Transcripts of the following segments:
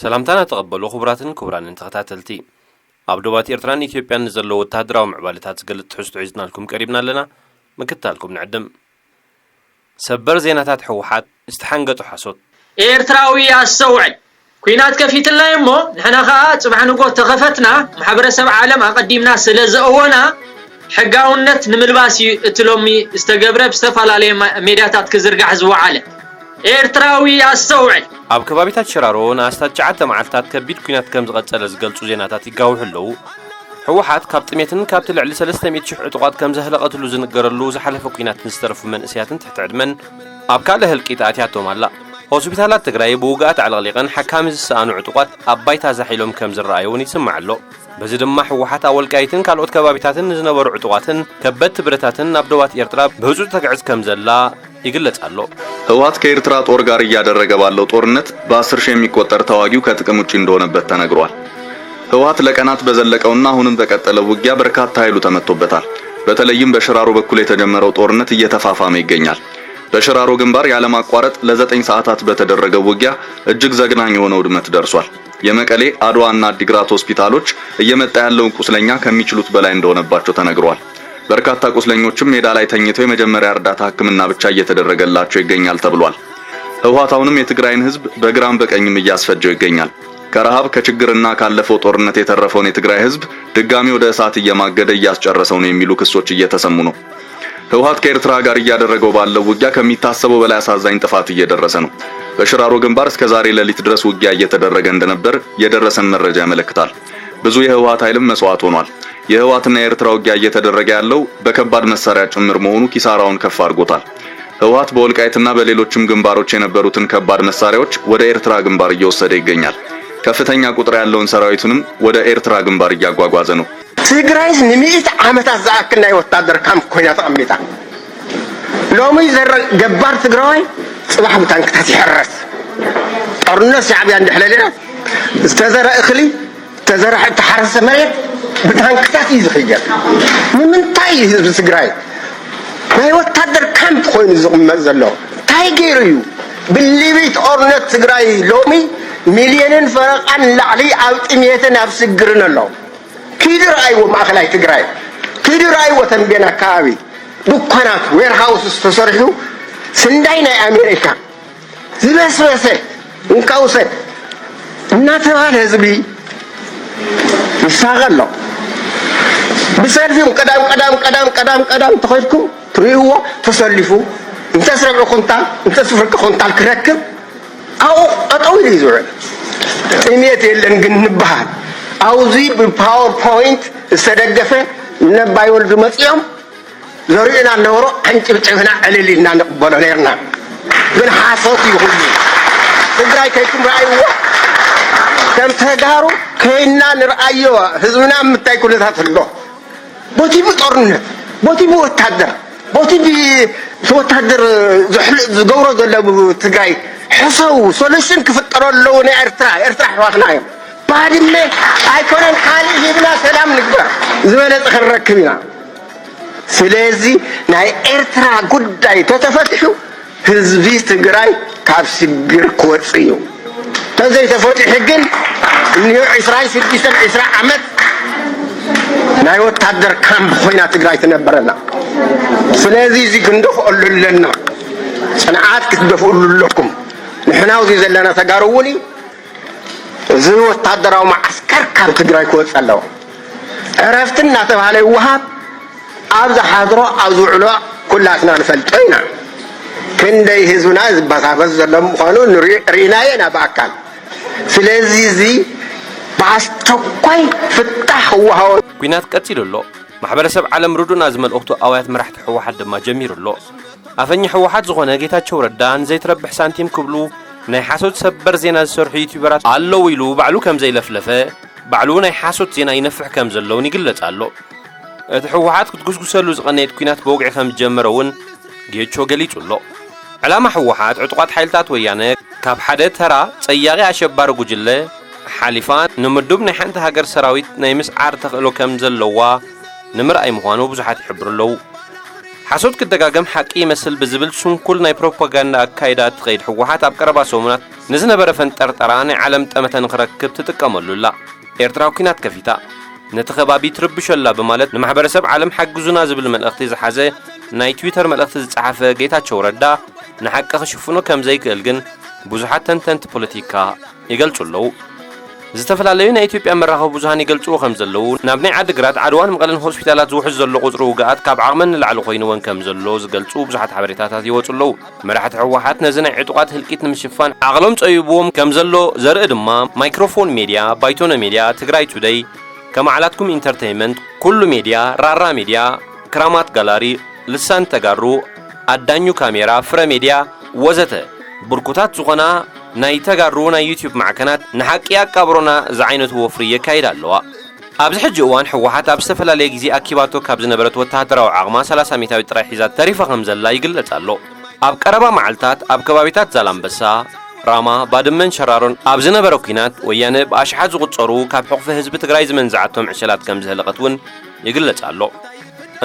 ሰላምታና ተቐበሉ ክቡራትን ክቡራንን ተኸታተልቲ። ኣብ ዶባት ኤርትራን ኢትዮጵያን ንዘለዉ ወተሃደራዊ ምዕባለታት ዝገልጽ ትሕዝቶ ሒዝናልኩም ቀሪብና ኣለና። ምክትታልኩም ንዕድም። ሰበር ዜናታት ህወሓት ዝተሓንገጡ ሓሶት። ኤርትራዊ ኣስተውዕል። ኲናት ከፊትልና እሞ ንሕና ኸኣ ጽባሕ ንግሆ ተኸፈትና ማሕበረሰብ ዓለም ኣቐዲምና ስለ ዘእወና ሕጋውነት ንምልባስ እዩ እቲ ሎሚ ዝተገብረ ብዝተፈላለየ ማ- ሜድያታት ክዝርጋሕ ዝወዓለ። ኤርትራዊ ኣስተውዕል። ኣብ ከባቢታት ሽራሮ ንኣስታት ትሽዓተ መዓልታት ከቢድ ኲናት ከም ዝቐጸለ ዝገልጹ ዜናታት ይጋውሑ ኣለዉ። ህወሓት ካብ ጥሜትን ካብቲ ልዕሊ ሰለስተ ሚእቲ ሽሕ ዕጡቓት ከም ዘህለቐትሉ ዝንገረሉ ዝሓለፈ ኲናትን ዝተረፉ መንእሰያትን ትሕቲ ዕድመን ኣብ ካልእ ህልቂት ኣትያቶም ኣላ። ሆስፒታላት ትግራይ ብውግኣት ኣዕለቕሊቐን ሓካሚ ዝሰኣኑ ዕጡቓት ኣብ ባይታ ዛሕ ኢሎም ከም ዝረኣዩ እውን ይስማዕ ኣሎ። በዚ ድማ ህወሓት ኣብ ወልቃይትን ካልኦት ከባቢታትን ንዝነበሩ ዕጡቓትን ከበድቲ ብረታትን ናብ ዶባት ኤርትራ ብህጹጽ ተግዕዝ ከም ዘላ ይግለጽ ኣሎ። ህወሓት ከኤርትራ ጦር ጋር እያደረገ ባለው ጦርነት በአስር ሺህ የሚቆጠር ተዋጊው ከጥቅም ውጪ እንደሆነበት ተነግሯል። ህወሓት ለቀናት በዘለቀውና አሁንም በቀጠለው ውጊያ በርካታ ኃይሉ ተመቶበታል። በተለይም በሽራሮ በኩል የተጀመረው ጦርነት እየተፋፋመ ይገኛል። በሽራሮ ግንባር ያለማቋረጥ ለዘጠኝ ሰዓታት በተደረገው ውጊያ እጅግ ዘግናኝ የሆነ ውድመት ደርሷል። የመቀሌ፣ አድዋና አዲግራት ሆስፒታሎች እየመጣ ያለውን ቁስለኛ ከሚችሉት በላይ እንደሆነባቸው ተነግሯል። በርካታ ቁስለኞችም ሜዳ ላይ ተኝተው የመጀመሪያ እርዳታ ሕክምና ብቻ እየተደረገላቸው ይገኛል ተብሏል። ህወሓት አሁንም የትግራይን ህዝብ በግራም በቀኝም እያስፈጀው ይገኛል። ከረሃብ ከችግርና ካለፈው ጦርነት የተረፈውን የትግራይ ህዝብ ድጋሚ ወደ እሳት እየማገደ እያስጨረሰው ነው የሚሉ ክሶች እየተሰሙ ነው። ህወሓት ከኤርትራ ጋር እያደረገው ባለው ውጊያ ከሚታሰበው በላይ አሳዛኝ ጥፋት እየደረሰ ነው። በሽራሮ ግንባር እስከ ዛሬ ሌሊት ድረስ ውጊያ እየተደረገ እንደነበር የደረሰን መረጃ ያመለክታል። ብዙ የህወሓት ኃይልም መስዋዕት ሆኗል። የህወሓትና የኤርትራ ውጊያ እየተደረገ ያለው በከባድ መሳሪያ ጭምር መሆኑ ኪሳራውን ከፍ አድርጎታል። ህወሓት በወልቃይትና በሌሎችም ግንባሮች የነበሩትን ከባድ መሳሪያዎች ወደ ኤርትራ ግንባር እየወሰደ ይገኛል። ከፍተኛ ቁጥር ያለውን ሰራዊቱንም ወደ ኤርትራ ግንባር እያጓጓዘ ነው። ትግራይስ ንሚእቲ ዓመታት ዝኣክል ናይ ወታደር ካምፕ ኮይና ተቐሚጣ። ሎሚ ዘረ- ገባር ትግራዋይ ጽባሕ ብታንክታት ይሕረስ። ጦርነት ሻዕብያ እንድሕለለ ዝተዘረ እኽሊ ተዘርሐ እተሓረሰ መሬት ብታንክታት እዩ ዝኽየድ። ንምንታይ እዩ ህዝቢ ትግራይ ናይ ወታደር ካምፕ ኮይኑ ዝቕመጥ ዘሎ? እንታይ ገይሩ እዩ? ብሊቢት ኦርነት ትግራይ ሎሚ ሚልዮንን ፈረቓን ንላዕሊ ኣብ ጥሜትን ኣብ ስግርን ኣሎ። ኪዱ ረኣይዎ ማእኸላይ ትግራይ፣ ኪዱ ረኣይዎ ተንቤን ኣካባቢ ድኳናት ዌርሃውስ ተሰሪሑ ስንዳይ ናይ ኣሜሪካ ዝበስበሰ እንካ ውሰድ እናተባህለ ህዝቢ ይሳቐ ኣሎ። ብሰልፊ ቀዳም ቀዳም ቀዳም ቀዳም ቀዳም ተኸድኩም ትርእይዎ ተሰሊፉ እንተስ ረብዒ ኩንታል እንተስ ፍርቂ ኩንታል ክረክብ ኣብኡ ጠጠው ኢሉ እዩ ዝውዕል። ጥሜት የለን ግን ንበሃል ኣብዚ ብፓወር ፖይንት ዝተደገፈ ነባይ ወልዱ መፂኦም ዘርእዩና እናበሮ ኣንጭብጭብና ዕልል ኢልና ንቕበሎ ነርና። ግን ሓሶት እዩ ኩሉ። ትግራይ ከይኩም ረኣይዎ ከም ተጋሩ ከይና ንርኣዮ ህዝብና ምታይ ኩነታት ኣሎ። ቦቲ ብጦርነት ቦቲ ብወታደር ቦቲ ብወታደር ዝገብሮ ዘሎ ትግራይ ሕሰው ሶሉሽን ክፍጠሮ ኣለዎ። ናይ ኤርትራ ኤርትራ ኣሕዋትና እዮም። ባድመ ኣይኮነን ካልእ ሂብና ሰላም ንግበር ዝበለፀ ክንረክብ ኢና። ስለዚ ናይ ኤርትራ ጉዳይ ተተፈትሑ ህዝቢ ትግራይ ካብ ሽግር ክወፅእ እዩ። ተዘይተፈትሑ ግን እኒሆ ዕስራን ሽዱሽተን ዕስራ ዓመት ናይ ወታደር ካምፕ ኮይና ትግራይ ትነብር ኣላ። ስለዚ እዚ ክንደፍኣሉ ኣለና። ፅንዓት ክትደፍእሉ ኣለኩም። ንሕና ኣብዚ ዘለና ተጋሩ እውን እዩ። እዚ ወታደራዊ መዓስከር ካብ ትግራይ ክወፅእ ኣለዎ። ዕረፍቲ እናተባሃለ ይወሃብ። ኣብ ዝሓድሮ ኣብ ዝውዕሎ ኩላትና ንፈልጦ ኢና። ክንደይ ህዝብና ዝበሳበስ ዘሎ ምዃኑ ንርኢ- ርኢናዮ ኢና ብኣካል። ስለዚ እዚ ብኣስቸኳይ ፍታሕ ክወሃቦ ኲናት ቀጺሉ ኣሎ። ማሕበረሰብ ዓለም ርዱእና ዝመልእኽቱ ኣውያት መራሕቲ ህወሓት ድማ ጀሚሩ ኣሎ። ኣፈኛ ህወሓት ዝኾነ ጌታቸው ረዳ ንዘይትረብሕ ሳንቲም ክብሉ ናይ ሓሶት ሰበር ዜና ዝሰርሑ ዩቱበራት ኣለዉ ኢሉ ባዕሉ ከም ዘይለፍለፈ፣ ባዕሉ ናይ ሓሶት ዜና ይነፍሕ ከም ዘሎ እውን ይግለጽ ኣሎ። እቲ ህወሓት ክትጉስጉሰሉ ዝቐነየት ኲናት ብወግዒ ከም ዝጀመረ እውን ጌቾ ገሊጹ ኣሎ። ዕላማ ህወሓት ዕጡቓት ሓይልታት ወያነ ካብ ሓደ ተራ ጸያቒ ኣሸባሪ ጉጅለ ሓሊፋ ንምዱብ ናይ ሓንቲ ሃገር ሰራዊት ናይ ምስዓር ተኽእሎ ከም ዘለዋ ንምርኣይ ምዃኑ ብዙሓት ይሕብሩ ኣለዉ። ሓሶት ክደጋገም ሓቂ ይመስል ብዝብል ስንኩል ናይ ፕሮፓጋንዳ ኣካይዳ እትኸይድ ህወሓት ኣብ ቀረባ ሰሙናት ንዝነበረ ፈንጠርጠራ ናይ ዓለም ጠመተ ንኽረክብ ትጥቀመሉ ኣላ። ኤርትራ ኲናት ከፊታ፣ ነቲ ከባቢ ትርብሾ ኣላ ብማለት ንማሕበረሰብ ዓለም ሓግዙና ዝብል መልእኽቲ ዝሓዘ ናይ ትዊተር መልእኽቲ ዝጸሓፈ ጌታቸው ረዳ ንሓቂ ክሽፍኖ ከም ዘይክእል ግን ብዙሓት ተንተንቲ ፖለቲካ ይገልጹ ኣለዉ። ዝተፈላለዩ ናይ ኢትዮጵያ መራኸቢ ብዙሃን ይገልጽዎ ከም ዘለዉ፣ ናብ ናይ ዓድግራት፣ ዓድዋን መቐለን ሆስፒታላት ዝውሕዝ ዘሎ ቁጽሪ ውግኣት ካብ ዓቕመን ንላዕሊ ኮይንወን ከም ዘሎ ዝገልጹ ብዙሓት ሓበሬታታት ይወጹ ኣለዉ። መራሕቲ ህወሓት ነዚ ናይ ዕጡቓት ህልቂት ንምሽፋን ዓቕሎም ጸቢብዎም ከም ዘሎ ዘርኢ ድማ፣ ማይክሮፎን ሜድያ፣ ባይቶነ ሜድያ፣ ትግራይ ቱደይ፣ ከማዕላትኩም ኢንተርተይመንት፣ ኩሉ ሜድያ፣ ራራ ሜድያ፣ ክራማት ጋላሪ፣ ልሳን ተጋሩ፣ ኣዳኙ ካሜራ፣ ፍረ ሜድያ ወዘተ ብርኩታት ዝኾና ናይ ተጋሩ ናይ ዩትዩብ ማዕከናት ንሓቂ ኣቃብሮና ዝዓይነቱ ወፍሪ የካይዳ ኣለዋ። ኣብዚ ሕጂ እዋን ህወሓት ኣብ ዝተፈላለየ ግዜ ኣኪባቶ ካብ ዝነበረት ወተሃደራዊ ዓቕማ ሰላሳ ሚእታዊት ጥራይ ሒዛ ተሪፋ ከም ዘላ ይግለጽ ኣሎ። ኣብ ቀረባ መዓልታት ኣብ ከባቢታት ዛላምበሳ፣ ራማ፣ ባድመን ሸራሮን ኣብ ዝነበረ ኲናት ወያነ ብኣሽሓት ዝቑጸሩ ካብ ሕቑፊ ህዝቢ ትግራይ ዝመንዝዓቶም ዕሸላት ከም ዘህለቐት እውን ይግለጽ ኣሎ።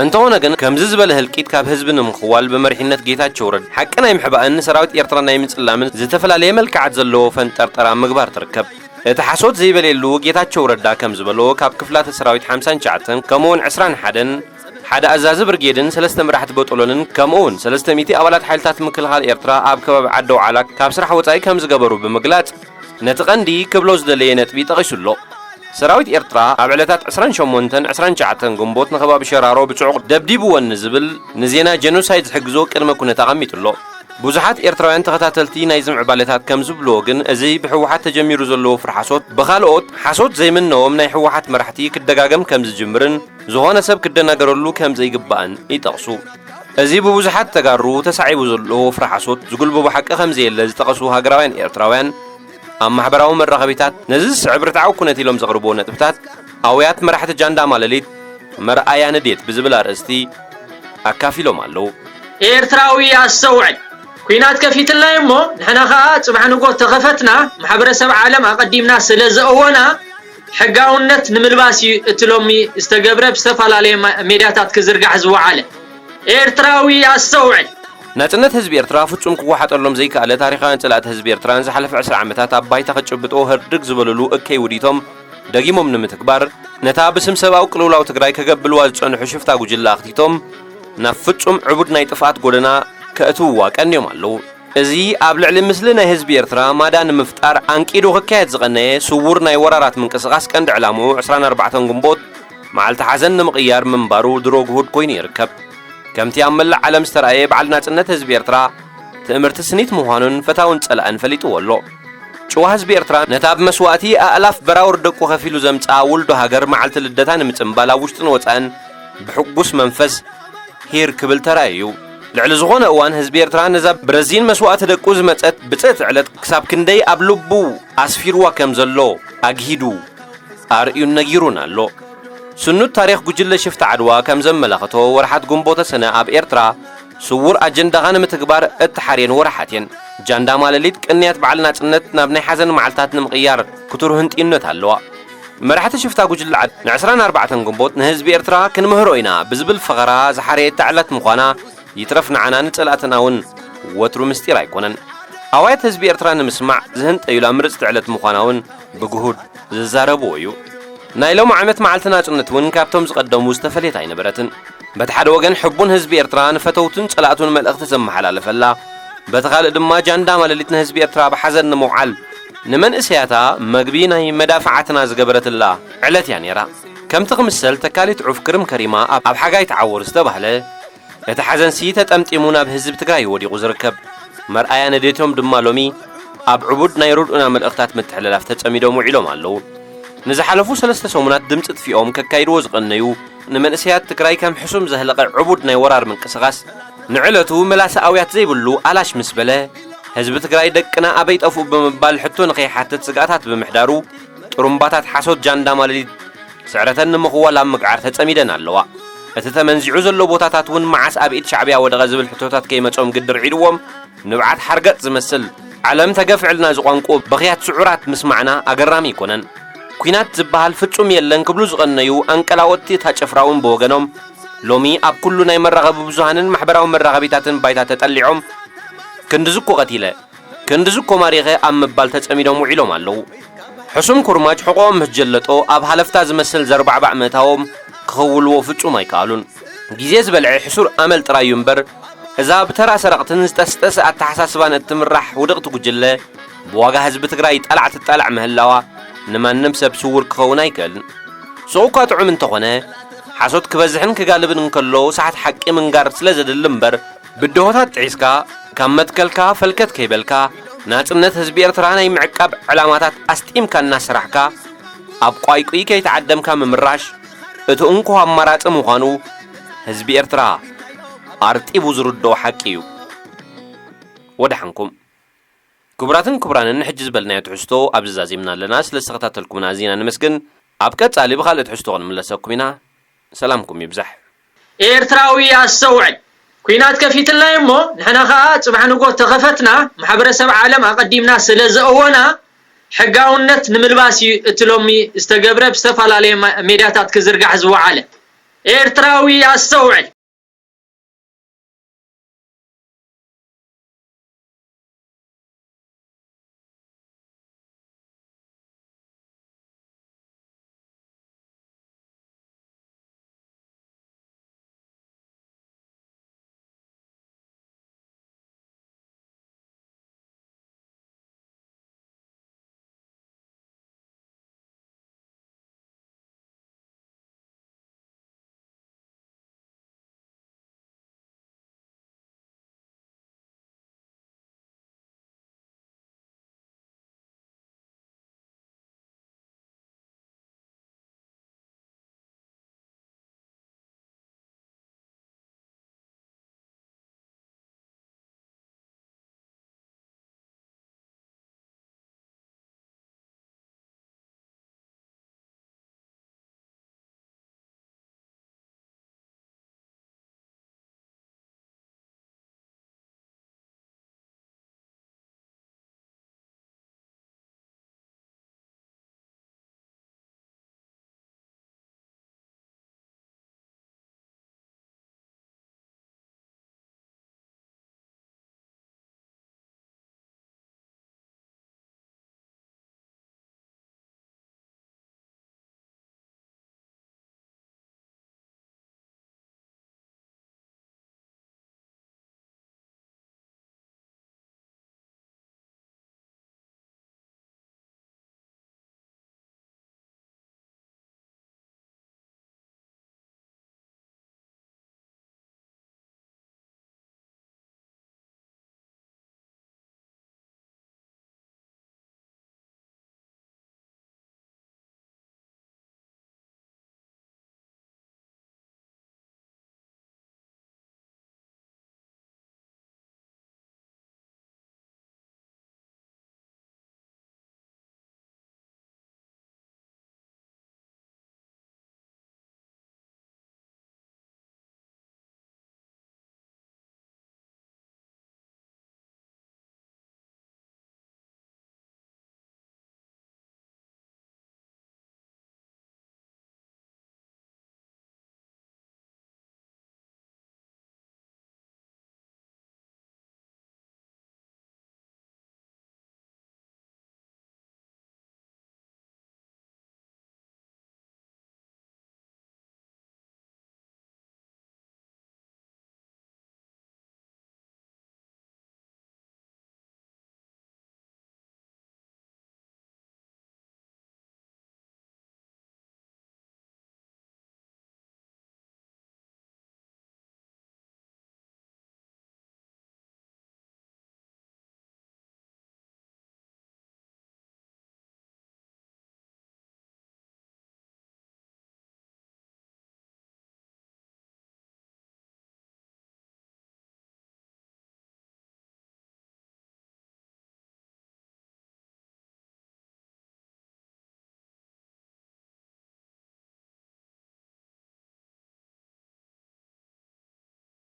እንተኾነ ግን ከምዚ ዝበለ ህልቂት ካብ ህዝቢ ንምኽዋል ብመሪሕነት ጌታቸው ረዳ ሓቂ ናይ ምሕባእን ንሰራዊት ኤርትራ ናይ ምጽላምን ዝተፈላለየ መልክዓት ዘለዎ ፈንጠርጠራ ምግባር ትርከብ። እቲ ሓሶት ዘይበለየሉ ጌታቸው ረዳ ከም ዝበሎ ካብ ክፍላተ ሰራዊት ሓምሳን ትሽዓተን ከምኡውን ዕስራን ሓደን ሓደ ኣዛዚ ብርጌድን ሰለስተ መራሕቲ በጦሎንን ከምኡውን ሰለስተ ሚእቲ ኣባላት ሓይልታት ምክልኻል ኤርትራ ኣብ ከባቢ ዓዲ ኣውዓላ ካብ ስራሕ ወጻኢ ከም ዝገበሩ ብምግላጽ ነቲ ቀንዲ ክብሎ ዝደለየ ነጥቢ ጠቒሱ ኣሎ። ሰራዊት ኤርትራ ኣብ ዕለታት ዕስራን ሸሞንተን ዕስራን ትሽዓተን ግንቦት ንከባቢ ሸራሮ ብጽዑቕ ደብዲብወን ንዝብል ንዜና ጀኖሳይድ ዝሕግዞ ቅድመ ኩነት ኣቐሚጡ ኣሎ። ብዙሓት ኤርትራውያን ተኸታተልቲ ናይዚ ምዕባለታት ከም ዝብልዎ ግን፣ እዚ ብህወሓት ተጀሚሩ ዘሎ ወፍሪ ሓሶት ብኻልኦት ሓሶት ዘይምነዎም ናይ ህወሓት መራሕቲ ክደጋገም ከም ዝጅምርን ዝኾነ ሰብ ክደናገረሉ ከም ዘይግባእን ይጠቕሱ። እዚ ብብዙሓት ተጋሩ ተሳዒቡ ዘሎ ወፍሪ ሓሶት ዝጉልበቦ ሓቂ ከም ዘየለ ዝጠቐሱ ሃገራውያን ኤርትራውያን፣ ኣብ ማሕበራዊ መራኸቢታት ነዚ ዝስዕብ ርትዓዊ ኩነት ኢሎም ዘቕርብዎ ነጥብታት ኣውያት መራሕቲ ጃንዳ ማለሊት መርኣያ ንዴት ብዝብል ኣርእስቲ ኣካፊሎም ኣለዉ። ኤርትራዊ ኣስተውዕል። ኲናት ከፊትልና እዩ እሞ፣ ንሕና ኸኣ ጽባሕ ንግሆ ተኸፈትና፣ ማሕበረሰብ ዓለም ኣቐዲምና ስለ ዘእወና፣ ሕጋውነት ንምልባስ እዩ እቲ ሎሚ ዝተገብረ ብዝተፈላለየ ማ-፣ ሜድያታት ክዝርጋሕ ዝወዓለ። ኤርትራዊ ኣስተውዕል። ናጽነት ህዝቢ ኤርትራ ፍጹም ክወሓጠሎም ዘይከኣለ ታሪኻውያን ጸላእቲ ህዝቢ ኤርትራ ንዝሓለፈ ዕስራ ዓመታት ኣብ ባይታ ክጭብጥዎ ህርድግ ዝበሉሉ እከይ ውዲቶም ደጊሞም ንምትግባር፣ ነታ ብስም ሰብኣዊ ቅልውላው ትግራይ ከገብልዋ ዝጸንሑ ሽፍታ ጉጅለ ኣኽቲቶም፣ ናብ ፍጹም ዕቡድ ናይ ጥፍኣት ጎደና ከእትውዋ ቀንዮም ኣለዉ። እዚ ኣብ ልዕሊ ምስሊ ናይ ህዝቢ ኤርትራ ማዳ ንምፍጣር ኣንቂዱ ክካየድ ዝቐነየ ስዉር ናይ ወራራት ምንቅስቓስ ቀንዲ ዕላምኡ ዕስራን ኣርባዕተን ግንቦት መዓልቲ ሓዘን ንምቕያር ምንባሩ ድሮ ግሁድ ኮይኑ ይርከብ። ከምቲ ኣብ መላእ ዓለም ዝተራእየ በዓል ናጽነት ህዝቢ ኤርትራ ትእምርቲ ስኒት ምዃኑን ፈታውን ጸላእን ፈሊጥዎ ኣሎ። ጭዋ ህዝቢ ኤርትራ ነታ ብመስዋእቲ ኣእላፍ በራውር ደቁ ከፊሉ ዘምጽኣ ውልዶ ሃገር መዓልቲ ልደታ ንምጽምባል ኣብ ውሽጥን ወጻእን ብሕጉስ መንፈስ ሂር ክብል ተራእዩ እዩ። ልዕሊ ዝኾነ እዋን ህዝቢ ኤርትራ ነዛ ብረዚን መስዋእቲ ደቁ ዝመጸት ብጽእቲ ዕለት ክሳብ ክንደይ ኣብ ልቡ ኣስፊርዋ ከም ዘሎ ኣግሂዱ ኣርእዩን ነጊሩን ኣሎ። ስኑድ ታሪኽ ጉጅለ ሽፍታ ዓድዋ ከም ዘመላኽቶ፣ ወርሓት ግንቦተ ሰነ ኣብ ኤርትራ ስዉር ኣጀንዳኻ ንምትግባር እትሓርየን ወርሓት እየን። ጃንዳ ማለሊት ቅንያት በዓል ናጽነት ናብ ናይ ሓዘን መዓልታት ንምቕያር ክቱር ህንጥዩነት ኣለዋ። መራሕቲ ሽፍታ ጉጅለ ዓድ ንዕስራን ኣርባዕተን ግንቦት ንህዝቢ ኤርትራ ክንምህሮ ኢና ብዝብል ፈኸራ ዝሓረየታ ዕለት ምዃና ይትረፍ ንዓና ንጸላእትና እውን ወትሩ ምስጢር ኣይኮነን። ኣዋያት ህዝቢ ኤርትራ ንምስማዕ ዝህንጠዩላ ምርጽቲ ዕለት ምዃና እውን ብግሁድ ዝዛረብዎ እዩ። ናይ ሎሚ ዓመት መዓልቲ ናጽነት እውን ካብቶም ዝቐደሙ ዝተፈልየት ኣይነበረትን። በቲ ሓደ ወገን ሕቡን ህዝቢ ኤርትራ ንፈተውቱን ጸላእቱን መልእኽቲ ዘመሓላለፈላ፣ በቲ ካልእ ድማ ጃንዳ ማለሊት ንህዝቢ ኤርትራ ብሓዘን ንምውዓል ንመንእሰያታ መግቢ ናይ መዳፍዓትና ዝገበረትላ ዕለት እያ ነይራ። ከምቲ ክምሰል ተካሊት ዑፍ ክርም ከሪማ ኣብ፣ ኣብ ሓጋይ ትዓውር ዝተባህለ፣ እቲ ሓዘንሲ ተጠምጢሙ ናብ ህዝቢ ትግራይ እዩ ወዲቑ ዝርከብ። መርኣያ ንዴቶም ድማ ሎሚ ኣብ ዕቡድ ናይ ርድኡና መልእኽታት ምትሕልላፍ ተጸሚዶም ውዒሎም ኣለዉ። ንዝሓለፉ ሰለስተ ሰሙናት ድምጺ ጥፊኦም ከካይድዎ ዝቐነዩ ንመንእሰያት ትግራይ ከም ሕሱም ዘህለቐ ዕቡድ ናይ ወራር ምንቅስቓስ፣ ንዕለቱ መላሲ ኣውያት ዘይብሉ ኣላሽ ምስ በለ፣ ህዝቢ ትግራይ ደቅና ኣበይ ጠፍኡ ብምባል ሕቶ ንኸይሓትት ስግኣታት ብምሕዳሩ፣ ጥሩምባታት ሓሶት ጃንዳ ማለሊት ስዕረተን ንምኽዋል ኣብ ምግዓር ተጸሚደን ኣለዋ። እቲ ተመንዚዑ ዘሎ ቦታታት እውን መዓስ ኣብ ኢድ ሻዕብያ ወደቐ ዝብል ሕቶታት ከይመጾም ግዲ ርዒድዎም፣ ንብዓት ሓርገጽ ዝመስል፣ ዓለም ተገፍዕልና ዝቋንቁ በኽያት ስዑራት ምስማዕና ኣገራሚ ኣይኮነን። ኲናት ዝበሃል ፍጹም የለን ክብሉ ዝቐነዩ ኣንቀላወጥቲ እታ ጭፍራ እውን ብወገኖም፣ ሎሚ ኣብ ኩሉ ናይ መራኸቢ ብዙሃንን ማሕበራዊ መራኸቢታትን ባይታ ተጠሊዖም ክንድዚ እኮ ቀቲለ፣ ክንድዚ እኮ ማሪኸ ኣብ ምባል ተጸሚዶም ውዒሎም ኣለዉ። ሕሱም ኩርማጅ ሕቖኦም ምስ ጀለጦ ኣብ ሃለፍታ ዝመስል ዘርባዕባዕ ምእታዎም ክኽውልዎ ፍጹም ኣይከኣሉን። ግዜ ዝበልዐ ሕሱር ኣመል ጥራይ እዩ እምበር፣ እዛ ብተራ ሰረቕትን ዝጠስጠሰ ኣተሓሳስባን እትምራሕ ውድቕቲ ጉጅለ ብዋጋ ህዝቢ ትግራይ ይጣላዕ ትጣላዕ ምህላዋ ንማንም ሰብ ስውር ክኸውን ኣይክእልን። ስቕ እኳ ጥዑም እንተኾነ፣ ሓሶት ክበዝሕን ክጋልብን እንከሎ ሰዓት ሓቂ ምንጋር ስለ ዘድሊ እምበር፣ ብድሆታት ጥሒስካ ካብ መትከልካ ፈልከት ከይበልካ ናጽነት ህዝቢ ኤርትራ ናይ ምዕቃብ ዕላማታት ኣስጢምካ እናሰራሕካ ኣብ ቋይቁይ ከይተዓደምካ ምምራሽ እቲ እንኮ ኣማራጺ ምዃኑ ህዝቢ ኤርትራ ኣርጢቡ ዝርድኦ ሓቂ እዩ። ወደሓንኩም። ክቡራትን ክቡራንን፣ ሕጂ ዝበልናዮ ትሕዝቶ ኣብዚ ዛዚምና ኣለና። ስለ ዝተኸታተልኩምና ኣዚና ነመስግን። ኣብ ቀጻሊ ብኻልእ ትሕዝቶ ክንምለሰኩም ኢና። ሰላምኩም ይብዛሕ። ኤርትራዊ ኣስተውዕል። ኲናት ከፊትልና እዩ እሞ፣ ንሕና ኸኣ ጽባሕ ንግሆ ተኸፈትና፣ ማሕበረሰብ ዓለም ኣቐዲምና ስለ ዘእወና፣ ሕጋውነት ንምልባስ እዩ እቲ ሎሚ ዝተገብረ ብዝተፈላለየ ማ-፣ ሜድያታት ክዝርጋሕ ዝወዓለ። ኤርትራዊ ኣስተውዕል።